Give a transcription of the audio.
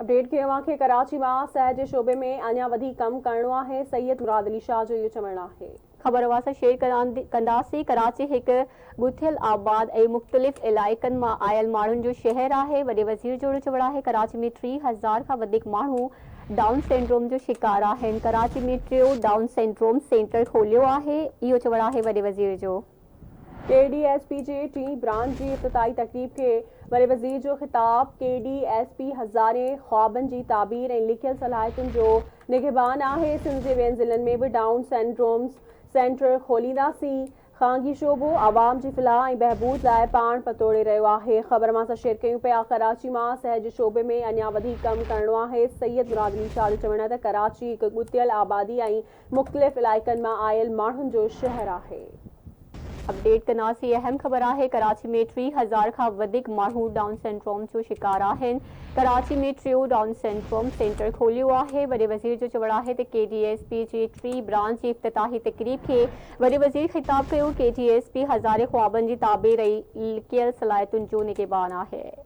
Update ڪيون اوهان کي ڪراچي مان صحت جي شعبي ۾ اڃا وڌيڪ ڪم ڪرڻو آهي، سيد مراد علي شاهه جو اهو چوڻ آهي. خبر اوهان سان شيئر ڪنداسين ڪراچي هڪ ڳٿيل آباد ۽ مختلف علائقن مان آيل ماڻهن جو شهر آهي وڏي وزير جو چوڻ آهي ڪراچي ۾ 3000 کان وڌيڪ ماڻهو ڊائون سينڊروم جو شڪار آهن ڪراچي ۾ ٽيون ڊائون سينڊروم سينٽر کوليو آهي اهو چوڻ آهي وڏي وزير جو. ڪي ڊي ايس پي جي ٽين برانچ جي افتتاحي تقريب کي وڏي وزير جو خطاب، ڪي ڊي ايس پي هزارين خوابن جي تعبير ۽ لڪيل صلاحيتن جو نگهبان آهي، سنڌ جي ٻين ضلعن ۾ به ڊائون سينڊرومز سينٽر کولينداسين، خانگي شعبو عوام جي فلاح ۽ بهبود لاء پاڻ پتوڙي رهيو آهي، خبر اوهان سان شيئر ڪيون پيا ڪراچي مان صحت جي شعبي ۾ اڃا وڌيڪ ڪم ڪرڻو آهي، سيد مراد علي شاهه جو چوڻ آهي ته ڪراچي هڪ ڳتيل آبادي ۽ مختلف علائقن مان آيل ماڻهن جو شهر آهي. اپڊيٽ ڪنداسين اهم خبر آهي ڪراچي ۾ 3000 کان وڌيڪ ماڻهو ڊائون سينڊروم جو شڪار آهن ڪراچي ۾ ٽيون ڊائون سينڊروم سينٽر کوليو آهي وڏي وزير جو چوڻ آهي ته ڪي ڊي ايس پي جي ٽي برانچ جي افتتاحي تقريب کي وڏي وزير خطاب ڪيو ڪي ڊي ايس پي هزارين خوابن جي تعبير ۽ لڪيل صلاحيتن جو نگهبان آهي.